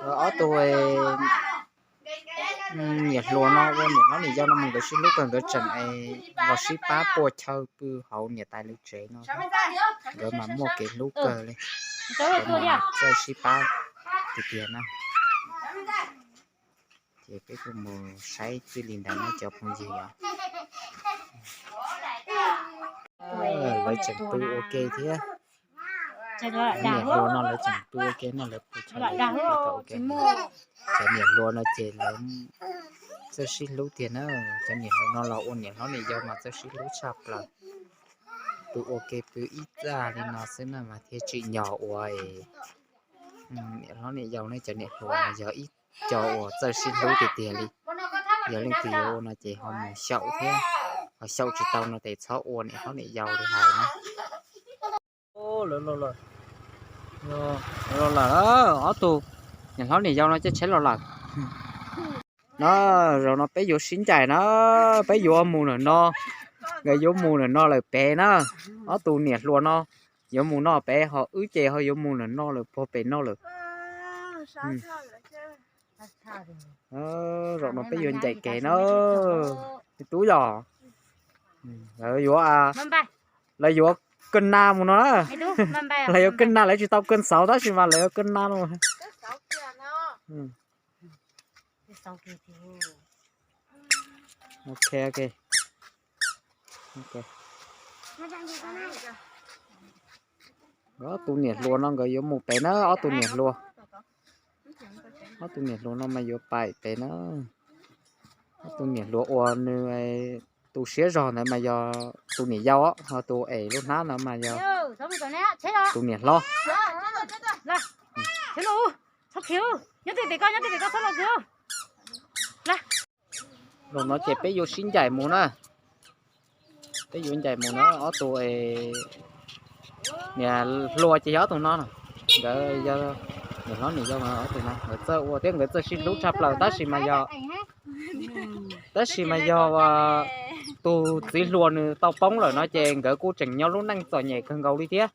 Ob tug niam hluas no ua niam hlob niam yau no mas nkawd sib hlub kawg, nkawd tseem los sib pab pua chaw pw hauv niam tais lawv tsev no. Nkawd mas muaj kev hlub kawg li, nkawd mas txawj sib pab tiag tiag na. Ces peb kuj mus saib txij li ntawd na cov phooj ywg os. Lawv tseem pw ua ke thiab. Niam hluas no lawv tseem pw ua ke no, lawv pw chaw ua ke. Cov niam hluas no ces lawv txawj sib hlub tiag na. Cov niam hluas no los ua niam hlob niam yau mas txawj sib hlub tshaj plaws. Pw ua ke pw ib txaj li no xwb na mas thiaj tsim nyog ua niam hlob niam yau ne. Cov niam hluas no yog ib co uas txawj sib hlub tiag tiag li. Yog leej twg yuav ua no ces ho mus xyaum thiab, ho xyaum tsis tau no ces txhob ua niam hlob niam yau li hais na. Lawv los lawm, ob tug niam hlob niam yau no caij tsheb los lawm. No, zaum no peb yuav sib ncaim na, peb yuav mus lawm no, nkawd yuav mus lawm no lawm pem na. Ob tug niam hluas no yuav mus no pem, ho wb ces ho yuav mus lawm no lawm puag pem no lawm. Zaum no peb yuav ncaim kev na, tub yog. Lawv yuav, lawv yuav kawg nas mus no na. Lawv yuav kawg nas, lawv tsis tau kawg xauv tab sis mas lawv yuav kawg nas no. Ok, ok. Ob tug niam hluas no nkawd yuav mus pem na, ob tug niam hluas. Ob tug niam hluas no mas yuav pais pem na. Ob tug niam hluas uas nws tu siab zog ntawd mas yog tus niam yau, ho tus es lub hnab ntawd mas yog tus niam hlob. Zaum no ces peb yuav sib ncaim mus na. Peb yuav ncaim mus na, ob tug niam hluas ces yog ob tug no, nkawd yog niam hlob niam yau, ob tug no nkawd txawj ua thiab nkawd txawj sib hlub tshaj plaws tab sis mas yog, tab sis mas yog tus txiv hluas nws tau poob lawm no ces nkawd kuj tseem nyob lub neej txom nyem kawg nkaus li thiab.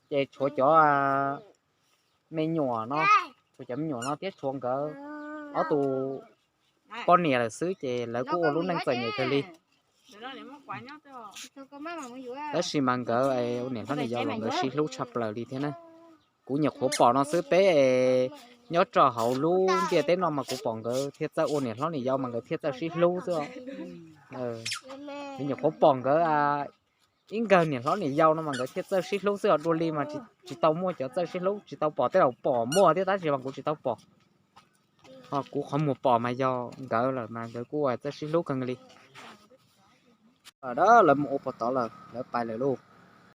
Ces tshuav cov me nyuam no, tshuav cov me nyuam no thiab tshuav nkawd ob tug poj niam lawm xwb ces lawv kuj ua lub neej txom nyem kawg li. Tab sis mas nkawd ua niam hlob niam yau los nkawd sib hlub tshaj plaws li thiab na. Kuv nyuam qhuav pom no xwb, peb nyob rau hauv lub ntiaj teb no mas kuv pom nkawd thiaj txawj ua niam hlob niam yau mas nkawd thiaj txawj sib hlub xwb. Kuv nyuam qhuav pom nkawd ib nkawg niam hlob niam yau no mas nkawd thiaj txawj sib hlub xwb os. Dua li mas tsis tau muaj cov txawj sib hlub, tsis tau pom, tej zaum pom muaj thiab tab sis mas kuv tsis tau pom. Ho kuv qhov muag pom mas yog nkawd lawm mas nkawd kuj txawj sib hlub kawg li. Lawv mus ua puas tod lawm, lawv pais lawm lauj.